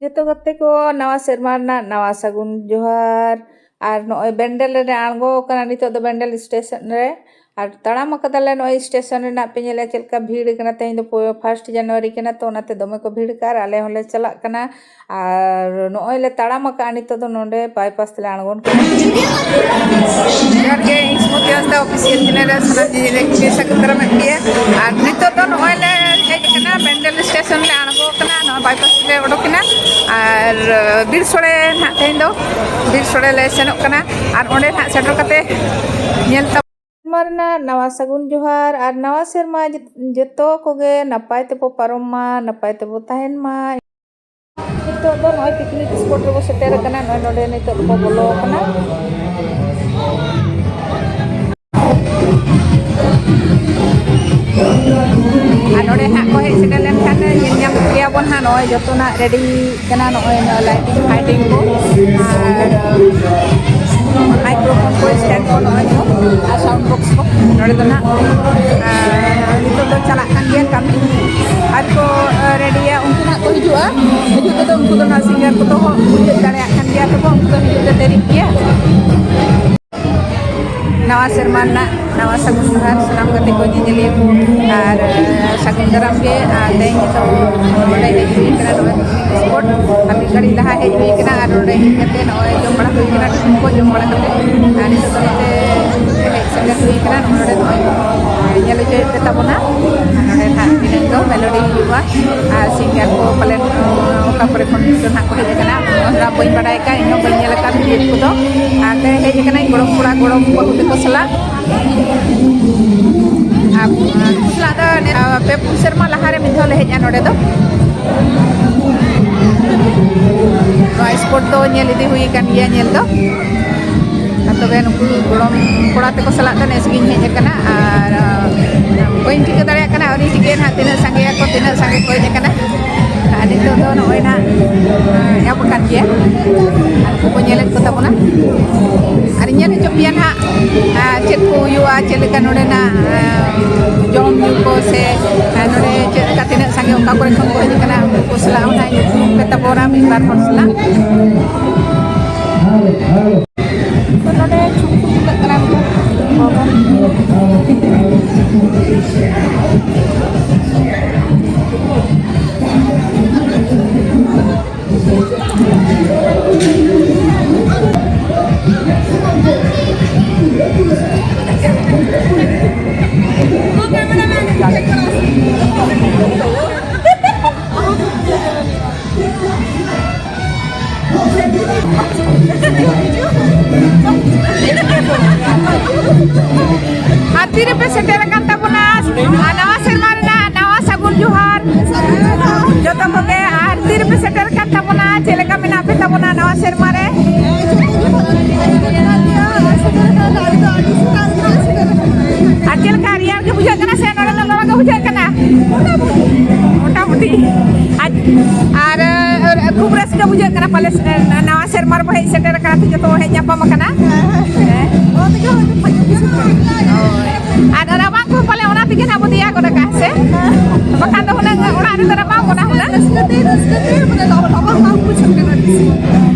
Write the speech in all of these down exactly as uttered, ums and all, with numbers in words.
ᱡᱚᱛᱚ ᱜᱟᱛᱮ ᱠᱚ, ᱱᱟᱣᱟ ᱥᱮᱨᱢᱟ ᱨᱮᱱᱟᱜ ᱱᱟᱣᱟ ᱥᱟᱹᱜᱩᱱ ᱡᱚᱦᱟᱨ᱾ ᱟᱨ ᱱᱚᱜᱼᱚᱭ ᱵᱮᱱᱰᱮᱞ ᱨᱮᱞᱮ ᱟᱬᱜᱚ ᱟᱠᱟᱱᱟ ᱱᱤᱛᱚᱜ ᱫᱚ, ᱵᱮᱱᱰᱮᱞ ᱥᱴᱮᱥᱚᱱ ᱨᱮ᱾ ᱟᱨ ᱛᱟᱲᱟᱢ ᱟᱠᱟᱫᱟᱞᱮ ᱱᱚᱜᱼᱚᱭ ᱥᱴᱮᱥᱚᱱ ᱨᱮᱱᱟᱜ ᱯᱮ ᱧᱮᱞᱮᱫᱼᱟ ᱪᱮᱫ ᱞᱮᱠᱟ ᱵᱷᱤᱲ ᱠᱟᱱᱟ᱾ ᱛᱮᱦᱮᱧ ᱫᱚ ᱯᱳ-, ᱯᱷᱟᱥᱴ ᱡᱟᱱᱩᱣᱟᱨᱤ ᱠᱟᱱᱟ, ᱛᱚ ᱚᱱᱟᱛᱮ ᱫᱚᱢᱮ ᱠᱚ ᱵᱷᱤᱲ ᱠᱟᱜᱼᱟ᱾ ᱟᱨ ᱟᱞᱮ ᱦᱚᱸᱞᱮ ᱪᱟᱞᱟᱜ ᱠᱟᱱᱟ᱾ ᱟᱨ ᱱᱚᱜᱼᱚᱭ ᱞᱮ ᱛᱟᱲᱟᱢ ᱟᱠᱟᱫᱼᱟ, ᱱᱤᱛᱚᱜ ᱫᱚ ᱱᱚᱰᱮ ᱵᱟᱭᱯᱟᱥ ᱛᱮᱞᱮ ᱟᱬᱜᱚᱱ ᱠᱟᱱᱟ᱾ ᱡᱚᱦᱟᱨ ᱜᱮ, ᱤᱧ ᱥᱩᱢᱚᱛᱤ ᱦᱟᱸᱥᱫᱟ ᱚᱯᱷᱤᱥᱤᱭᱟᱞ ᱪᱮᱱᱮᱞ ᱨᱮ ᱥᱟᱱᱟᱢ ᱡᱤᱡᱤ ᱞᱮ ᱥᱟᱹᱜᱩᱱ ᱫᱟᱨᱟᱢᱮᱫ ᱯᱮᱭᱟ᱾ ᱟᱨ ᱱᱤᱛᱚᱜ ᱫᱚ ᱱᱚᱜᱼᱚᱭ ᱞᱮ ᱦᱮᱡ ᱟᱠᱟᱱᱟ, ᱵᱮᱱᱰᱮᱞ ᱥᱴᱮᱥᱚᱱ ᱞᱮ ᱟᱬᱜᱚ ᱟᱠᱟᱱᱟ, ᱱᱚᱣᱟ ᱵᱟᱭᱯᱟᱥ ᱞᱮ ᱚᱰᱚᱠ ᱮᱱᱟ᱾ ᱟᱨ ᱵᱤᱨ ᱥᱳᱲᱮ ᱱᱟᱦᱟᱜ ᱛᱮᱦᱮᱧ ᱫᱚ ᱵᱤᱨ ᱥᱳᱲᱮ ᱞᱮ ᱥᱮᱱᱚᱜ ᱠᱟᱱᱟ᱾ ᱟᱨ ᱚᱸᱰᱮ ᱱᱟᱦᱟᱜ ᱥᱮᱴᱮᱨ ᱠᱟᱛᱮ ᱧᱮᱞ ᱛᱟᱵᱚᱱ᱾ ᱥᱮᱨᱢᱟ ᱨᱮᱱᱟᱜ ᱱᱟᱣᱟ ᱥᱟᱹᱜᱩᱱ ᱡᱚᱦᱟᱨ ᱟᱨ ᱱᱟᱣᱟ ᱥᱮᱨᱢᱟ ᱡᱚ-, ᱡᱚᱛᱚ ᱠᱚᱜᱮ ᱱᱟᱯᱟᱭ ᱛᱮᱵᱚ ᱯᱟᱨᱚᱢ ᱢᱟ, ᱱᱟᱯᱟᱭ ᱛᱮᱵᱚ ᱛᱟᱦᱮᱱ ᱢᱟ᱾ ᱱᱤᱛᱚᱜ ᱫᱚ ᱱᱚᱜᱼᱚᱭ ᱯᱤᱠᱱᱤᱠ ᱥᱯᱚᱴ ᱨᱮᱵᱚ ᱥᱮᱴᱮᱨ ᱟᱠᱟᱱᱟ᱾ ᱱᱚᱜᱼᱚᱭ ᱱᱚᱰᱮ ᱱᱤᱛᱚᱜ ᱫᱚᱵᱚ ᱵᱚᱞᱚ ᱟᱠᱟᱱᱟ᱾ ᱟᱨ ᱱᱚᱰᱮ ᱦᱟᱸᱜ ᱠᱚ ᱦᱮᱡ ᱥᱮᱴᱮᱨ ᱞᱮᱱᱠᱷᱟᱱ ᱧᱮᱞ ᱧᱟᱢ ᱜᱮᱭᱟ ᱵᱚᱱ ᱦᱟᱸᱜ, ᱱᱚᱜᱼᱚᱭ ᱡᱚᱛᱚᱱᱟᱜ ᱨᱮᱰᱤ ᱠᱟᱱᱟ᱾ ᱱᱚᱜᱼᱚᱭ ᱱᱚᱣᱟ ᱞᱟᱭᱴᱤᱝ ᱯᱷᱟᱭᱴᱤᱝ ᱠᱚ ᱟᱨ ᱢᱟᱭᱠᱨᱳᱯᱷᱳᱱ ᱠᱚ, ᱥᱴᱮᱱᱰ ᱠᱚ, ᱱᱚᱜᱼᱚᱭ ᱠᱚ ᱟᱨ ᱥᱟᱣᱩᱱᱰ ᱵᱚᱠᱥ ᱠᱚ ᱱᱚᱰᱮ ᱫᱚ ᱱᱟᱜ, ᱟᱨ ᱱᱤᱛᱚᱜ ᱫᱚ ᱪᱟᱞᱟᱜ ᱠᱟᱱ ᱜᱮᱭᱟ ᱠᱟᱹᱢᱤ᱾ ᱟᱨ ᱠᱚ, ᱟᱨ ᱨᱮᱰᱤᱭᱟ, ᱩᱱᱠᱩ ᱱᱟᱜ ᱠᱚ ᱦᱤᱡᱩᱜᱼᱟ᱾ ᱦᱤᱡᱩᱜ ᱛᱮᱫᱚ ᱩᱱᱠᱩ ᱫᱚ ᱱᱟᱜ ᱥᱤᱝᱜᱟᱨ ᱠᱚᱫᱚ ᱦᱚᱸ ᱵᱩᱡᱷᱟᱹᱣ ᱫᱟᱲᱮᱭᱟᱜ ᱠᱟᱱ ᱜᱮᱭᱟ ᱛᱚᱵᱮ, ᱩᱱᱠᱩ ᱫᱚ ᱦᱤᱡᱩᱜ ᱛᱮ ᱫᱮᱨᱤᱜ ᱜᱮᱭᱟ᱾ ᱱᱟᱣᱟ ᱥᱮᱨᱢᱟ ᱨᱮᱱᱟᱜ ᱱᱟᱣᱟ ᱥᱟᱹᱜᱩᱱ ᱡᱚᱦᱟᱨ ᱥᱟᱱᱟᱢ ᱜᱟᱛᱮ ᱠᱚ, ᱧᱮᱧᱮᱞᱤᱭᱟᱹ ᱠᱚ, ᱟᱨ ᱥᱟᱹᱜᱩᱱ ᱫᱟᱨᱟᱢ ᱜᱮ᱾ ᱟᱨ ᱛᱮᱦᱮᱧ ᱱᱤᱛᱚᱜ ᱱᱚᱰᱮ ᱦᱮᱡ ᱦᱩᱭ ᱠᱟᱱᱟ, ᱱᱚᱣᱟ ᱥᱯᱚᱴ᱾ ᱟᱨ ᱢᱤᱫ ᱜᱷᱟᱹᱲᱤᱡ ᱞᱟᱦᱟ ᱦᱮᱡ ᱦᱩᱭ ᱠᱟᱱᱟ, ᱟᱨ ᱱᱚᱰᱮ ᱦᱮᱡ ᱠᱟᱛᱮ ᱱᱚᱜᱼᱚᱭ ᱡᱚᱢ ᱵᱟᱲᱟ ᱦᱩᱭ ᱠᱟᱱᱟ, ᱴᱤᱯᱷᱤᱱ ᱠᱚ ᱡᱚᱢ ᱵᱟᱲᱟ ᱠᱟᱛᱮ, ᱟᱨ ᱱᱤᱛᱚᱜ ᱫᱚ ᱱᱚᱛᱮ ᱦᱮᱡ ᱥᱮᱴᱮᱨ ᱦᱩᱭ ᱠᱟᱱᱟ᱾ ᱱᱚᱰᱮ ᱱᱚᱜᱼᱚᱭ ᱧᱮᱞ ᱦᱚᱪᱚᱭᱮᱫ ᱯᱮ ᱛᱟᱵᱚᱱᱟ᱾ ᱟᱨ ᱱᱚᱰᱮ ᱱᱟᱦᱟᱜ ᱫᱷᱤᱱᱟᱹᱝ ᱫᱚ ᱢᱮᱞᱳᱰᱤ ᱦᱩᱭᱩᱜᱼᱟ, ᱟᱨ ᱥᱤᱝᱜᱟᱨ ᱠᱚ ᱯᱟᱞᱮᱱ, ᱚᱠᱟ ᱠᱚᱨᱮ ᱠᱷᱚᱱ ᱪᱚ ᱱᱟᱦᱟᱜ ᱠᱚ ᱦᱮᱡ ᱟᱠᱟᱱᱟ, ᱚᱱᱟ ᱵᱟᱹᱧ ᱵᱟᱰᱟᱭ ᱠᱟᱜᱼᱟ, ᱤᱧ ᱦᱚᱸ ᱵᱟᱹᱧ ᱧᱮᱞ ᱟᱠᱟᱫ ᱵᱷᱤᱰᱤᱭᱳ ᱠᱚᱫᱚ᱾ ᱟᱨ ᱦᱮᱡ ᱟᱠᱟᱱᱟᱧ ᱜᱚᱲᱚᱢ ᱠᱚᱲᱟ ᱜᱚᱲᱚᱢ ᱵᱟᱹᱦᱩ ᱛᱟᱠᱚ ᱥᱟᱞᱟᱜ᱾ ᱟᱨ ᱩᱱᱠᱩ ᱥᱟᱞᱟᱜ ᱫᱚ ᱱᱮ-, ᱯᱮ ᱯᱩᱱ ᱥᱮᱨᱢᱟ ᱞᱟᱦᱟᱨᱮ ᱢᱤᱫ ᱫᱷᱟᱣ ᱞᱮ ᱦᱮᱡᱼᱟ ᱱᱚᱰᱮ ᱫᱚ᱾ ᱱᱚᱣᱟ ᱥᱯᱚᱴ ᱫᱚ ᱧᱮᱞ ᱤᱫᱤ ᱦᱩᱭ ᱟᱠᱟᱱ ᱜᱮᱭᱟ ᱧᱮᱞ ᱫᱚ᱾ ᱟᱨ ᱛᱚᱵᱮ ᱱᱩᱠᱩ ᱜᱚᱲᱚᱢ ᱠᱚᱲᱟ ᱛᱟᱠᱚ ᱥᱟᱞᱟᱜ ᱫᱚ ᱱᱮᱥ ᱜᱤᱧ ᱦᱮᱡ ᱟᱠᱟᱱᱟ᱾ ᱟᱨ ᱵᱟᱹᱧ ᱴᱷᱤᱠᱟᱹ ᱫᱟᱲᱮᱭᱟᱜ ᱠᱟᱱᱟ, ᱟᱹᱣᱨᱤ ᱴᱷᱤᱠᱟᱹᱭᱟ ᱱᱟᱦᱟᱜ ᱛᱤᱱᱟᱹᱜ ᱥᱟᱸᱜᱮᱭᱟᱠᱚ, ᱛᱤᱱᱟᱹᱜ ᱥᱟᱸᱜᱮ ᱠᱚ ᱦᱮᱡ ᱟᱠᱟᱱᱟ᱾ ᱟᱨ ᱱᱤᱛᱚᱜ ᱫᱚ ᱱᱚᱜᱼᱚᱭ ᱱᱟᱜ, ᱮᱦᱚᱵ ᱟᱠᱟᱱ ᱜᱮᱭᱟ᱾ ᱩᱱᱠᱩ ᱠᱚ ᱧᱮᱞᱮᱫ ᱠᱚ ᱛᱟᱵᱚᱱᱟ᱾ ᱟᱨ ᱧᱮᱞ ᱦᱚᱪᱚ ᱯᱮᱭᱟ ᱱᱟᱜ, ᱪᱮᱫ ᱠᱚ ᱦᱩᱭᱩᱜᱼᱟ, ᱪᱮᱫ ᱞᱮᱠᱟ ᱱᱚᱰᱮᱱᱟᱜ ᱡᱚᱢ ᱧᱩ ᱠᱚ ᱥᱮ ᱱᱚᱰᱮ ᱪᱮᱫ ᱞᱮᱠᱟ ᱛᱤᱱᱟᱹᱜ ᱥᱟᱸᱜᱮ ᱚᱠᱟ ᱠᱚᱨᱮ ᱠᱷᱚᱱ ᱠᱚ ᱦᱮᱡ ᱟᱠᱟᱱᱟ, ᱩᱱᱠᱩ ᱠᱚ ᱥᱟᱞᱟᱜ ᱦᱚᱸ ᱱᱟᱜ ᱧᱩᱛᱩᱢ ᱯᱮ ᱛᱟᱵᱚᱱᱟ ᱢᱤᱫ ᱵᱟᱨ ᱦᱚᱲ ᱥᱟᱞᱟᱜ᱾ ᱛᱚ ᱱᱚᱰᱮ ᱪᱷᱩᱢᱠᱩ ᱪᱷᱩᱞᱟᱹᱜ ᱠᱟᱱᱟ ᱠᱚ᱾ ᱟᱨ ᱛᱤᱨᱮᱯᱮ ᱥᱮᱴᱮᱨ ᱟᱠᱟᱱ ᱛᱟᱵᱚᱱᱟ ᱟᱨ ᱱᱟᱣᱟ ᱥᱮᱨᱢᱟ ᱨᱮᱱᱟᱜ ᱱᱟᱣᱟ ᱥᱟᱹᱜᱩᱱ ᱡᱚᱦᱟᱨ᱾ ᱡᱚᱛᱚ ᱠᱚᱜᱮ, ᱟᱨ ᱛᱤᱨᱮᱯᱮ ᱥᱮᱴᱮᱨ ᱟᱠᱟᱱ ᱛᱟᱵᱚᱱᱟ? ᱪᱮᱫ ᱞᱮᱠᱟ ᱢᱮᱱᱟᱜ ᱯᱮ ᱛᱟᱵᱚᱱᱟ ᱱᱟᱣᱟ ᱥᱮᱨᱢᱟ ᱨᱮ? ᱟᱨ ᱪᱮᱫ ᱞᱮᱠᱟ, ᱨᱮᱭᱟᱲ ᱜᱮ ᱵᱩᱡᱷᱟᱹᱜ ᱠᱟᱱᱟ ᱥᱮ ᱱᱚᱰᱮ ᱫᱚ ᱞᱚᱞᱚ ᱜᱮ ᱵᱩᱡᱷᱟᱹᱜ ᱠᱟᱱᱟ? ᱢᱚᱴᱟᱢᱩᱴᱤ᱾ ᱟᱨ, ᱟᱨ ᱠᱷᱩᱵ ᱨᱟᱹᱥᱠᱟᱹ ᱵᱩᱡᱷᱟᱹᱜ ᱠᱟᱱᱟ ᱯᱟᱞᱮ, ᱱᱟᱣᱟ ᱥᱮᱨᱢᱟ ᱨᱮᱵᱚ ᱦᱮᱡ ᱥᱮᱴᱮᱨ ᱟᱠᱟᱱᱟ, ᱛᱚ ᱡᱚᱛᱚ ᱵᱚ ᱦᱮᱡ ᱧᱟᱯᱟᱢ ᱟᱠᱟᱱᱟ᱾ ᱦᱮᱸ᱾ ᱦᱳᱭ᱾ ᱟᱨ ᱨᱟᱵᱟᱝ ᱠᱚ ᱯᱟᱞᱮ ᱚᱱᱟ ᱛᱮᱜᱮ ᱱᱟᱜ ᱵᱚ ᱫᱮᱭᱟ ᱜᱚᱫ ᱟᱠᱟᱫᱼᱟ, ᱥᱮ? ᱵᱟᱠᱷᱟᱱ ᱫᱚ ᱦᱩᱱᱟᱹᱝ ᱚᱲᱟᱜ ᱨᱮᱫᱚ ᱨᱟᱵᱟᱝ ᱜᱚᱫᱟ ᱦᱩᱱᱟᱹᱝ᱾ ᱨᱟᱹᱥᱠᱟᱹ ᱛᱮ, ᱨᱟᱹᱥᱠᱟᱹ ᱛᱮ, ᱢᱟᱱᱮ ᱞᱚ-, ᱞᱚᱞᱚ ᱵᱟᱝ ᱵᱩᱡᱷᱟᱹᱜ ᱠᱟᱱᱟ ᱵᱮᱥᱤ᱾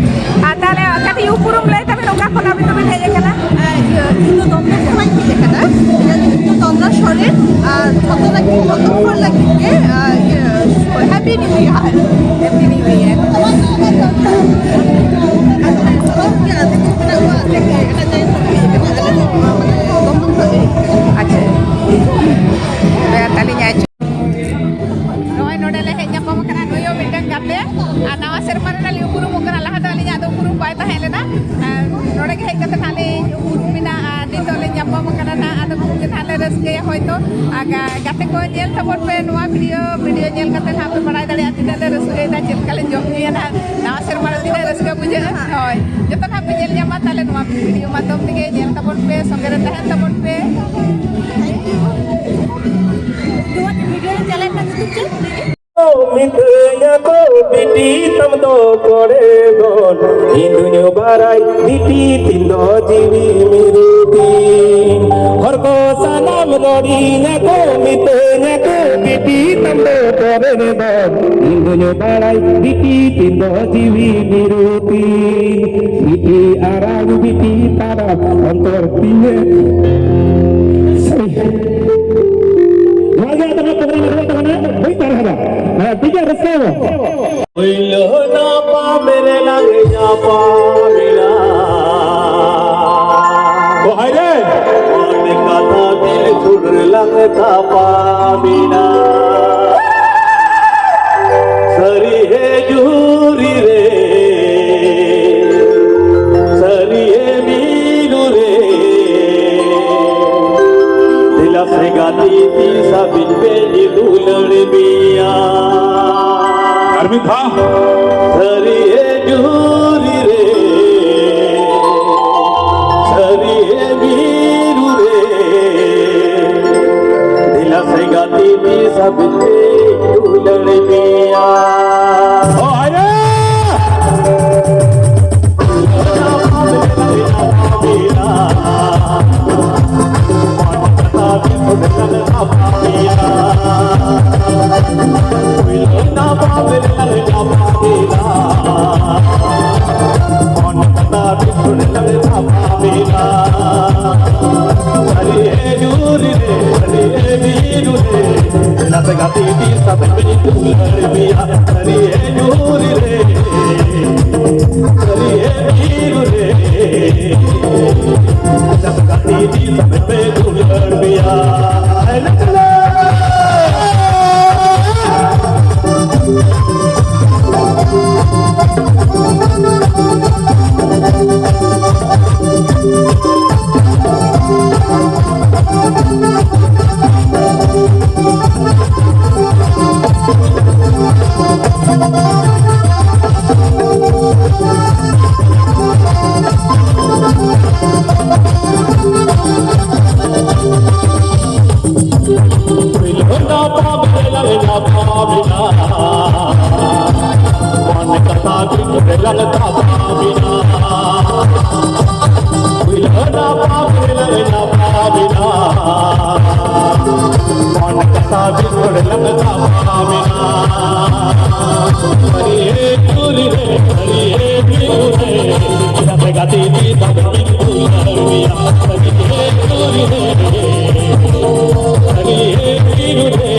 ᱟᱨ ᱛᱟᱦᱞᱮ ᱠᱟᱹᱴᱤᱡ ᱩᱯᱨᱩᱢ ᱞᱟᱹᱭ ᱛᱟᱵᱮᱱ, ᱚᱠᱟ ᱠᱷᱚᱱ ᱟᱹᱵᱤᱱ ᱫᱚᱵᱤᱱ ᱦᱮᱡ ᱟᱠᱟᱱᱟ? ᱟᱨ ᱤᱭᱟᱹ, ᱤᱧ ᱫᱚ ᱫᱚᱢᱫᱚᱢ ᱠᱷᱚᱱᱟᱜ ᱤᱧ ᱦᱮᱡ ᱟᱠᱟᱱᱟ᱾ ᱤᱧᱟᱹᱜ ᱧᱩᱛᱩᱢ ᱫᱚ ᱫᱚᱱᱫᱟ ᱥᱚᱨᱮᱱ, ᱟᱨ ᱡᱷᱚᱛᱚ ᱞᱟᱹᱜᱤᱫ, ᱡᱷᱚᱛᱚ ᱦᱚᱲ ᱞᱟᱹᱜᱤᱫ ᱜᱮ, ᱟᱨ ᱤᱭᱟᱹ, Happy New Year᱾ Happy New Year᱾ ᱟᱪᱪᱷᱟ᱾ ᱛᱚᱵᱮ ᱛᱟᱦᱞᱮ ᱱᱚᱜᱼᱚᱭ ᱱᱚᱰᱮ ᱞᱮ ᱦᱮᱡ ᱧᱟᱯᱟᱢ ᱟᱠᱟᱱᱟ, ᱱᱩᱭ ᱦᱚᱸ ᱢᱤᱫᱴᱟᱝ ᱜᱟᱛᱮ, ᱟᱨ ᱱᱟᱣᱟ ᱥᱮᱨᱢᱟ ᱨᱮ ᱱᱟᱜ ᱞᱤᱧ ᱩᱯᱨᱩᱢᱚᱜ ᱠᱟᱱᱟ᱾ ᱞᱟᱦᱟ ᱫᱚ ᱟᱹᱞᱤᱧᱟᱜ ᱫᱚ ᱩᱯᱨᱩᱢ ᱵᱟᱭ ᱛᱟᱦᱮᱸ ᱞᱮᱱᱟ, ᱟᱨ ᱱᱚᱰᱮ ᱜᱮ ᱦᱮᱡ ᱠᱟᱛᱮ ᱱᱟᱜ ᱞᱤᱧ ᱩᱯᱨᱩᱢ ᱮᱱᱟ, ᱟᱨ ᱱᱤᱛᱚᱜ ᱞᱮ ᱧᱟᱯᱟᱢ ᱟᱠᱟᱱᱟ ᱱᱟᱜ, ᱟᱫᱚ ᱠᱷᱩᱵ ᱜᱮ ᱱᱟᱜ ᱞᱮ ᱨᱟᱹᱥᱠᱟᱹᱭᱟ ᱦᱚᱭᱛᱚ᱾ ᱟᱨ ᱜᱟ-, ᱜᱟᱛᱮ ᱠᱚ ᱧᱮᱞ ᱛᱟᱵᱚᱱ ᱯᱮ ᱱᱚᱣᱟ video, video ᱧᱮᱞ ᱠᱟᱛᱮ ᱱᱟᱜ ᱯᱮ ᱵᱟᱲᱟᱭ ᱫᱟᱲᱮᱭᱟᱜᱼᱟ ᱛᱤᱱᱟᱹᱜ ᱞᱮ ᱨᱟᱹᱥᱠᱟᱹᱭᱮᱫᱟ, ᱪᱮᱫ ᱞᱮᱠᱟ ᱞᱮ ᱡᱚᱢ ᱧᱩᱭᱟ ᱱᱟᱜ ᱱᱟᱣᱟ ᱥᱮᱨᱢᱟ ᱨᱮ ᱛᱤᱱᱟᱹᱜ ᱨᱟᱹᱥᱠᱟᱹ ᱵᱩᱡᱷᱟᱹᱜᱼᱟ᱾ ᱦᱳᱭ, ᱡᱚᱛᱚ ᱱᱟᱜ ᱯᱮ ᱧᱮᱞ ᱧᱟᱢᱟ ᱛᱟᱦᱞᱮ ᱱᱚᱣᱟ video ᱢᱟᱫᱽᱫᱷᱚᱢ ᱛᱮᱜᱮ᱾ ᱧᱮᱞ ᱛᱟᱵᱚᱱ ᱯᱮ, ᱥᱚᱸᱜᱮ ᱨᱮ ᱛᱟᱦᱮᱱ ᱛᱟᱵᱚᱱ ᱯᱮ᱾ ᱱᱚᱣᱟ video ᱨᱮ ᱪᱟᱞᱟᱜ ᱨᱮᱱᱟᱜ ᱧᱩᱛᱩᱢ ᱪᱮᱫ? ᱠᱚ ᱵᱤᱴᱤ ᱛᱟᱢ ᱫᱚ ᱠᱚᱲᱮ ᱫᱚᱱ, ᱤᱧ ᱫᱩᱧ ᱵᱟᱲᱟᱭ ᱵᱤᱴᱤ ᱛᱤᱧ ᱫᱚ ᱡᱤᱣᱤ ᱢᱤᱨᱩ ᱛᱤᱧ᱾ ᱦᱚᱲ ᱠᱚ ᱥᱟᱱᱟᱢ ᱨᱚᱲᱤᱧᱟ ᱠᱚ, ᱢᱤᱛᱟᱹᱧᱟ ᱠᱚ ᱵᱤᱴᱤ ᱛᱟᱢ ᱫᱚ ᱠᱚᱲᱮ ᱫᱚᱱ, ᱤᱧ ᱫᱩᱧ ᱵᱟᱲᱟᱭ ᱵᱤᱴᱤ ᱛᱤᱧ ᱫᱚ ᱡᱤᱣᱤ ᱢᱤᱨᱩ ᱛᱤᱧ᱾ ᱵᱤᱴᱤ ᱟᱨᱟᱜ ᱵᱤᱴᱤ ᱛᱟᱨᱟ ᱚᱱᱛᱚᱨ ᱛᱤᱧ᱾ ᱱᱚᱣᱟ ᱜᱮ ᱟᱫᱚ ᱱᱚᱣᱟ program ᱨᱮ ᱛᱟᱦᱮᱱᱟ, ᱦᱩᱭ ᱛᱟᱦᱮᱱᱟ᱾ ᱦᱮᱸ, ᱴᱷᱤᱠ ᱜᱮᱭᱟ, ᱨᱟᱹᱥᱠᱟᱹ ᱭᱟᱵᱚ᱾ ᱯᱳᱭᱞᱳ ᱧᱟᱯᱟᱢ ᱨᱮ ᱞᱟᱝ ᱧᱟᱯᱟᱢ ᱮᱱᱟ᱾ ᱚ, ᱦᱟᱭ ᱨᱮ᱾ ᱢᱚᱱᱮ ᱠᱟᱛᱷᱟ ᱫᱤᱞ ᱥᱩᱨ ᱨᱮ ᱞᱟᱝ ᱛᱟᱯᱟᱢ ᱮᱱᱟ᱾ ᱥᱟᱹᱨᱤ ᱦᱮ ᱡᱩᱨᱤ ᱨᱮ, ᱥᱟᱹᱨᱤ ᱦᱮ ᱢᱤᱨᱩ ᱨᱮ, ᱫᱮᱞᱟ ᱥᱮ ᱜᱟᱛᱮ ᱛᱤᱥ ᱦᱟᱹᱵᱤᱡ ᱯᱮ ᱫᱩᱞᱟᱹᱲ ᱢᱮᱭᱟ᱾ ᱟᱨ ᱢᱤᱫ ᱫᱷᱟᱣ᱾ ᱥᱟᱹᱨᱤ ᱦᱮ ᱡᱩᱨᱤ ᱨᱮ, ᱥᱟᱹᱨᱤ ᱦᱮ ᱢᱤᱨᱩ ᱨᱮ, ᱫᱮᱞᱟ ᱥᱮ ᱜᱟᱛᱮ ᱛᱤᱥ ᱦᱟᱹᱵᱤᱡ ᱯᱮ ᱫᱩᱞᱟᱹᱲ ᱢᱮᱭᱟ᱾ ᱚ, ᱦᱟᱭ ᱨᱮ! ᱞᱟᱝ ᱛᱟᱯᱟᱢ ᱮᱱᱟ᱾ ᱯᱩᱭᱞᱟᱹ ᱧᱟᱯᱟᱢ ᱨᱮᱞᱟᱝ ᱧᱟᱯᱟᱢ ᱮᱱᱟ᱾ ᱢᱚᱱ ᱠᱟᱛᱷᱟ ᱵᱤᱥᱚᱲ ᱞᱟᱝ ᱛᱟᱯᱟᱢ ᱮᱱᱟ᱾ ᱦᱟᱹᱨᱤ ᱦᱮ ᱪᱩᱨᱤ ᱨᱮ, ᱦᱟᱹᱨᱤ ᱦᱮ ᱵᱤᱨᱩ ᱨᱮ, ᱪᱮᱫᱟᱜ ᱯᱮ ᱜᱟᱛᱮ ᱤᱫᱤ ᱛᱟᱵᱚᱱ ᱢᱤᱫ ᱩᱭᱦᱟᱹᱨ ᱢᱮᱭᱟ᱾ ᱦᱟᱹᱨᱤ ᱦᱮ ᱪᱩᱨᱤ ᱨᱮ, ᱦᱟᱹᱨᱤ ᱦᱮ ᱵᱤᱨᱩ ᱨᱮ,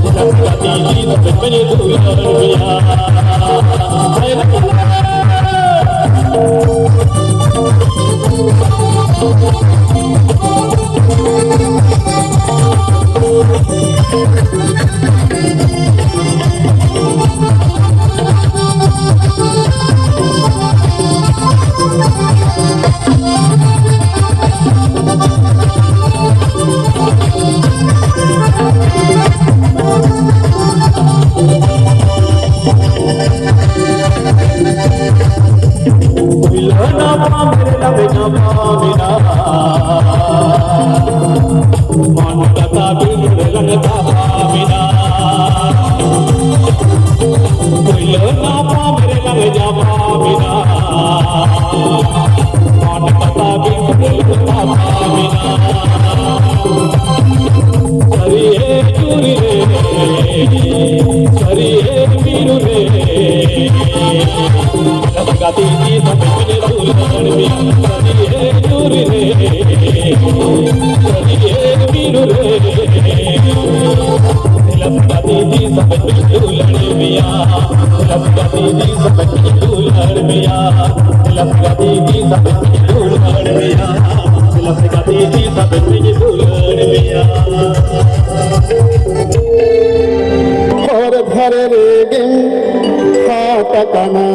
ᱪᱮᱫᱟᱜ ᱯᱮ ᱜᱟᱛᱮ ᱤᱫᱤ ᱛᱟᱵᱚᱱ ᱢᱤᱫ ᱩᱭᱦᱟᱹᱨ ᱢᱮᱭᱟ᱾ ᱯᱩᱭᱞᱟᱹ ᱧᱟᱯᱟᱢ ᱨᱮᱞᱟᱝ ᱧᱟᱯᱟᱢ ᱮᱱᱟ᱾ ᱢᱚᱱ ᱠᱟᱛᱷᱟ ᱵᱤᱨᱩ ᱨᱮᱞᱟᱝ ᱛᱟᱯᱟᱢ ᱮᱱᱟ᱾ ᱯᱩᱭᱞᱟᱹ ᱧᱟᱯᱟᱢ ᱨᱮᱞᱟᱝ ᱧᱟᱯᱟᱢ ᱮᱱᱟ᱾ ᱢᱚᱱ ᱠᱟᱛᱷᱟ ᱵᱤᱨᱩ ᱨᱮᱞᱟᱝ ᱛᱟᱯᱟᱢ ᱮᱱᱟ᱾ ᱥᱟᱹᱨᱤ ᱮ ᱪᱩᱨᱤ ᱨᱮ, ᱥᱟᱹᱨᱤ ᱮ ᱵᱤᱨᱩ ᱨᱮ, ᱜᱟᱛᱮ ᱤᱫᱤ ᱥᱟᱵᱮ ᱢᱮ ᱫᱩᱞᱟᱹᱲ ᱢᱮᱭᱟ᱾ ᱥᱟᱹᱨᱤ ᱮ ᱪᱩᱨᱤ ᱨᱮ, ᱥᱟᱹᱨᱤ ᱮ ᱵᱤᱨᱩ ᱨᱮ, ᱜᱟᱛᱮ ᱤᱫᱤ ᱥᱟᱵᱮ ᱢᱮ ᱫᱩᱞᱟᱹᱲ ᱢᱮᱭᱟ᱾ ᱜᱟᱛᱮ ᱤᱫᱤ ᱥᱟᱵᱮ ᱢᱮ ᱫᱩᱞᱟᱹᱲ ᱢᱮᱭᱟ᱾ ᱜᱟᱛᱮ ᱤᱫᱤ ᱥᱟᱵᱮ ᱢᱮ ᱫᱩᱞᱟᱹᱲ ᱢᱮᱭᱟ᱾ ᱜᱟᱛᱮ ᱤᱫᱤ ᱥᱟᱵᱮ ᱢᱮ ᱫᱩᱞᱟᱹᱲ ᱢᱮᱭᱟ᱾ ᱦᱚᱨ ᱫᱷᱟᱨᱮ ᱨᱮᱜᱮᱢ ᱦᱟᱴ ᱟᱠᱟᱱᱟ,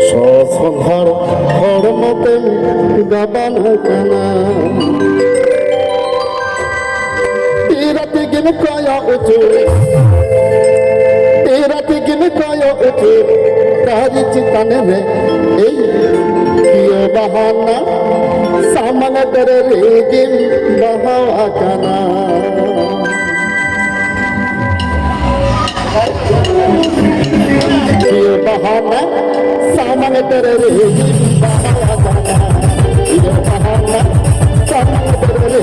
ᱥᱚ ᱥᱚᱸᱫᱷᱟᱲ ᱦᱚᱲᱢᱚ ᱛᱮᱢ ᱜᱟᱵᱟᱱ ᱟᱠᱟᱱᱟ᱾ ᱛᱤ ᱨᱟᱹᱛᱤ ᱜᱮᱢ ᱠᱚᱭᱚᱜ ᱩᱪᱩ, ᱛᱤ ᱨᱟᱹᱛᱤ ᱜᱮᱢ ᱠᱚᱭᱚᱜ ᱩᱪᱩ, ᱫᱟᱨᱮ ᱪᱮᱛᱟᱱ ᱨᱮ ᱮᱭ ᱤᱭᱟᱹ ᱵᱟᱦᱟᱱᱟ, ᱥᱟᱢᱟᱝ ᱫᱟᱨᱮ ᱨᱮᱜᱮᱢ ᱵᱟᱦᱟ ᱟᱠᱟᱱᱟ᱾ ᱤᱭᱟᱹ ᱵᱟᱦᱟᱱᱟ ᱥᱟᱢᱟᱝ ᱫᱟᱨᱮ ᱨᱮ ᱵᱟᱦᱟ ᱟᱠᱟᱱᱟ᱾ ᱤᱭᱟᱹ ᱵᱟᱦᱟᱱᱟ ᱥᱟᱢᱟᱝ ᱫᱟᱨᱮ ᱨᱮ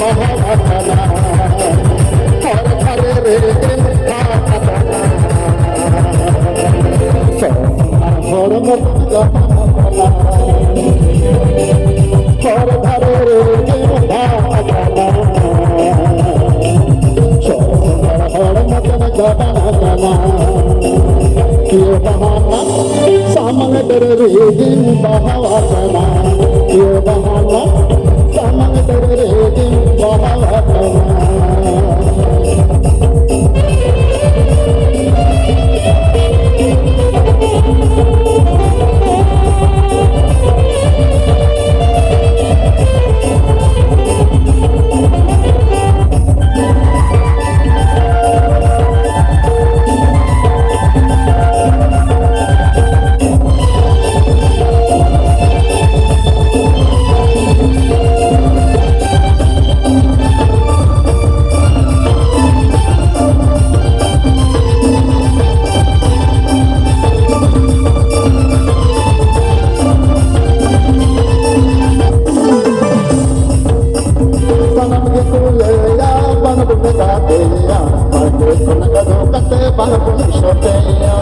ᱵᱟᱦᱟ ᱟᱠᱟᱱᱟ᱾ ᱦᱚᱨ ᱫᱷᱟᱨᱮ ᱨᱮ ᱵᱟᱦᱟ ᱟᱠᱟᱱᱟ᱾ ᱥᱚᱢᱟᱱ ᱦᱚᱲᱢᱚ ᱡᱟᱦᱟᱸ ᱟᱠᱟᱱᱟ᱾ ᱦᱚᱨ ᱫᱷᱟᱨᱮ ᱨᱮ ᱵᱟᱦᱟ ᱟᱠᱟᱱᱟ᱾ ᱥᱚᱢᱟᱱ ᱦᱚᱲᱢᱚ ᱜᱟᱵᱟᱱ ᱟᱠᱟᱱᱟ᱾ ᱤᱭᱟᱹ ᱵᱟᱦᱟᱱᱟ ᱥᱟᱢᱟᱝ ᱫᱟᱨᱮ ᱨᱮᱜᱮᱧ ᱵᱟᱦᱟ ᱟᱠᱟᱱᱟ᱾ ᱤᱭᱟᱹ ᱵᱟᱦᱟᱱᱟ ᱥᱟᱢᱟᱝ ᱫᱟᱨᱮ ᱨᱮᱜᱮᱧ ᱵᱟᱦᱟ ᱟᱠᱟᱱᱟ᱾ ᱥᱟᱱᱟᱢ ᱜᱮᱠᱚ ᱞᱟᱹᱭᱟ, ᱵᱟᱝ ᱵᱚᱱ ᱜᱟᱛᱮᱭᱟ, ᱵᱟᱲᱜᱮ ᱠᱷᱚᱱ ᱜᱟᱫᱚ ᱠᱟᱛᱮ ᱵᱟᱝ ᱵᱚᱱ ᱥᱚᱴᱮᱭᱟ᱾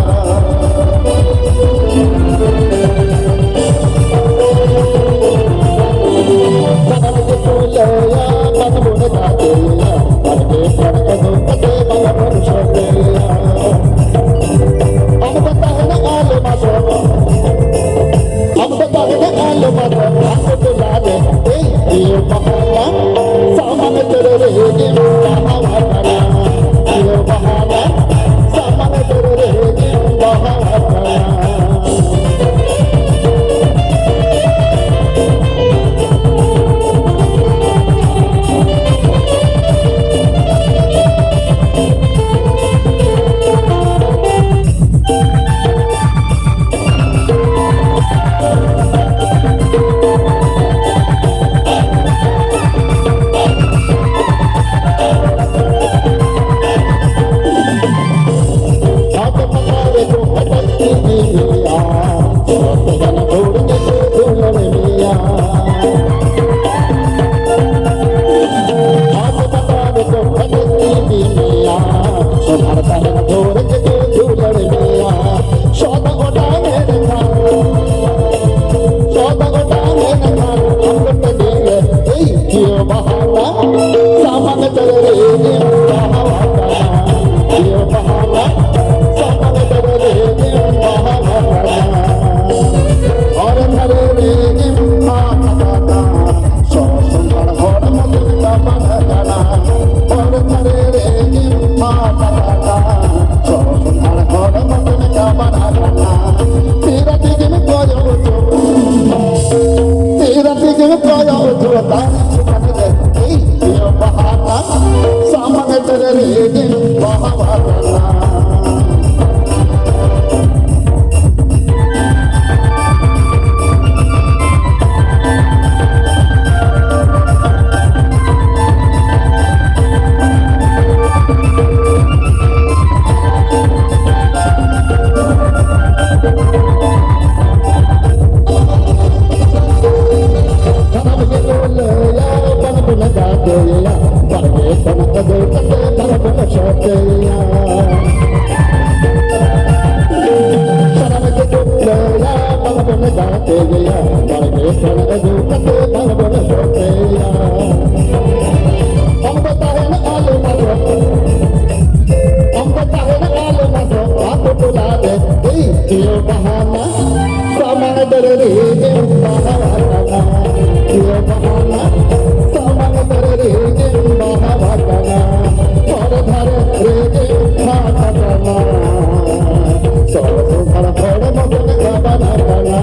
ᱥᱟᱱᱟᱢ ᱜᱮᱠᱚ ᱞᱟᱹᱭᱟ, ᱵᱟᱝ ᱵᱚᱱ ᱜᱟᱛᱮᱭᱟ, ᱵᱟᱲᱜᱮ ᱠᱷᱚᱱ ᱜᱟᱫᱚ ᱠᱟᱛᱮ ᱵᱟᱝ ᱵᱚᱱ ᱥᱚᱴᱮᱭᱟ᱾ ᱟᱢ ᱫᱚ ᱛᱟᱦᱮᱱᱟ ᱟᱞᱮ ᱢᱟ ᱥᱚᱴᱮᱭᱟ᱾ ᱟᱢ ᱫᱚ ᱛᱟᱦᱮᱱᱟ ᱟᱞᱚᱢ ᱟᱫᱚᱜ, ᱟᱢ ᱫᱚ ᱞᱟᱞᱮ, ᱮᱭ, ᱤᱭᱟᱹ ᱵᱟᱦᱟᱱᱟ, ᱥᱟᱢᱟᱝ ᱫᱟᱨᱮ ᱨᱮᱜᱮᱢ ᱵᱟᱦᱟ ᱟᱠᱟᱱᱟ᱾ ᱤᱭᱟᱹ ᱵᱟᱦᱟᱱᱟ, ᱥᱟᱢᱟᱝ ᱫᱟᱨᱮ ᱨᱮᱜᱮᱢ ᱵᱟᱦᱟ ᱟᱠᱟᱱᱟ᱾ ᱟᱨ ᱛᱟᱦᱮᱱ ᱵᱷᱳᱨ ᱜᱮᱠᱚ ᱫᱩᱞᱟᱹᱲ ᱢᱮᱭᱟ᱾ ᱥᱚᱫᱟ ᱜᱚᱴᱟ ᱢᱮᱱᱠᱷᱟᱱ, ᱥᱚᱫᱟ ᱜᱚᱴᱟ ᱢᱮᱱᱠᱷᱟᱱ, ᱟᱢ ᱫᱚ ᱴᱟᱺᱰᱤ ᱨᱮ, ᱮᱭ, ᱠᱤᱭᱟᱹ ᱵᱟᱦᱟᱱᱟ, ᱥᱟᱢᱟᱝ ᱫᱟᱨᱮ ᱨᱮ ᱤᱧ ᱵᱟᱦᱟ ᱟᱠᱟᱱᱟ᱾ ᱠᱤᱭᱟᱹ ᱵᱟᱦᱟᱱᱟ, ᱥᱟᱢᱟᱝ ᱫᱟᱨᱮ ᱨᱮ ᱤᱧ ᱵᱟᱦᱟ ᱟᱠᱟᱱᱟ᱾ ᱦᱚᱨ ᱫᱷᱟᱨᱮ ᱨᱮ ᱤᱧ ᱵᱟᱦᱟ ᱟᱠᱟᱱᱟ᱾ ᱥᱚ ᱥᱚᱱᱛᱟᱲ ᱦᱚᱲᱢᱚ ᱪᱮᱫ ᱞᱮᱠᱟ ᱵᱟᱲᱟᱜ ᱠᱟᱱᱟ? ᱦᱚᱨ ᱫᱷᱟᱨᱮ ᱨᱮ ᱤᱧ ᱯᱷᱟᱸᱠ ᱟᱠᱟᱱᱟ᱾ ᱥᱚ ᱥᱚᱱᱛᱟᱲ ᱦᱚᱲᱢᱚ ᱪᱮᱫ ᱞᱮᱠᱟ ᱵᱟᱲᱟᱜ ᱠᱟᱱᱟ? ᱛᱤᱨᱮ ᱛᱤᱡᱤᱢ ᱠᱚᱭᱚᱜ ᱦᱚᱪᱚ, ᱛᱤᱨᱮ ᱛᱤᱡᱤᱢ ᱠᱚᱭᱚᱜ ᱦᱚᱪᱚ, ᱫᱟᱨᱮ ᱪᱮᱛᱟᱱ ᱨᱮ ᱤᱧ ᱤᱭᱟᱹ ᱵᱟᱦᱟ ᱠᱟᱱᱟ᱾ ᱥᱟᱢᱟᱝ ᱫᱷᱟᱨᱮ ᱨᱮ ᱤᱧ ᱵᱟᱦᱟ ᱟᱠᱟᱱᱟ᱾ ᱤᱭᱟᱹ ᱵᱟᱦᱟᱱᱟ, ᱥᱟᱢᱟᱝ ᱫᱟᱨᱮ ᱨᱮ ᱤᱧ ᱵᱟᱦᱟ ᱟᱠᱟᱱᱟ᱾ ᱤᱭᱟᱹ ᱵᱟᱦᱟᱱᱟ, ᱥᱟᱢᱟᱝ ᱫᱟᱨᱮ ᱨᱮ ᱤᱧ ᱵᱟᱦᱟ ᱟᱠᱟᱱᱟ᱾ ᱦᱚᱨ ᱫᱷᱟᱨᱮ ᱨᱮ ᱤᱧ ᱯᱷᱟᱸᱠ ᱟᱠᱟᱱᱟ᱾ ᱥᱚᱨ ᱥᱚᱨ ᱦᱚᱲᱢᱚ ᱠᱚ ᱜᱟᱵᱟᱱ ᱟᱠᱟᱱᱟ᱾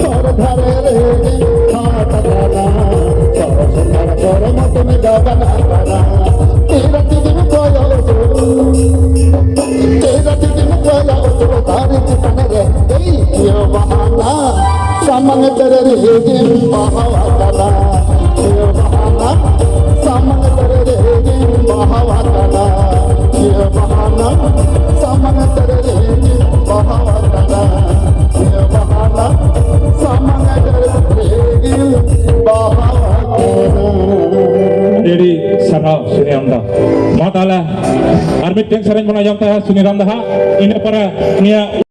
ᱦᱚᱨ ᱫᱷᱟᱨᱮ ᱨᱮ ᱤᱧ ᱯᱷᱟᱸᱠ ᱟᱠᱟᱱᱟ᱾ ᱥᱚᱨ ᱥᱚᱨ ᱦᱚᱲᱢᱚ ᱠᱚ ᱜᱟᱵᱟᱱ ᱟᱠᱟᱱᱟ᱾ ᱛᱤᱨᱮ ᱛᱤᱡᱤᱢ ᱠᱚᱭᱚᱜ ᱦᱚᱪᱚ, ᱛᱤᱨᱮ ᱛᱤᱡᱤᱢ ᱠᱚᱭᱚᱜ ᱦᱚᱪᱚ, ᱫᱟᱨᱮ ᱪᱮᱛᱟᱱ ᱨᱮ ᱤᱭᱟᱹ ᱵᱟᱦᱟᱱᱟ, ᱥᱟᱢᱟᱝ ᱫᱟᱨᱮ ᱨᱮ ᱤᱧ ᱵᱟᱦᱟ ᱟᱠᱟᱱᱟ᱾ ᱤᱭᱟᱹ ᱵᱟᱦᱟᱱᱟ, ᱥᱟᱢᱟᱝ ᱫᱟᱨᱮ ᱨᱮ ᱤᱧ ᱵᱟᱦᱟ ᱟᱠᱟᱱᱟ᱾ ᱤᱭᱟᱹ ᱵᱟᱦᱟᱱᱟ, ᱥᱟᱢᱟᱝ ᱫᱟᱨᱮ ᱨᱮ ᱤᱧ ᱵᱟᱦᱟ ᱟᱠᱟᱱᱟ᱾ ᱤᱭᱟᱹ ᱵᱟᱦᱟᱱᱟ, ᱥᱟᱢᱟᱝ ᱫᱟᱨᱮ ᱨᱮ ᱤᱧ ᱵᱟᱦᱟ ᱟᱠᱟᱱᱟ᱾ ᱟᱹᱰᱤ ᱥᱟᱨᱦᱟᱣ ᱥᱩᱱᱤᱨᱟᱢ ᱫᱟ᱾ ᱢᱟ ᱛᱟᱦᱞᱮ ᱟᱨ ᱢᱤᱫᱴᱮᱱ ᱥᱮᱨᱮᱧ ᱵᱚᱱ ᱟᱸᱡᱚᱢ ᱛᱟᱭᱟ ᱥᱩᱱᱤᱨᱟᱢ ᱫᱟ ᱦᱟᱸᱜ, ᱤᱱᱟᱹ ᱯᱚᱨᱮ ᱱᱤᱭᱟᱹ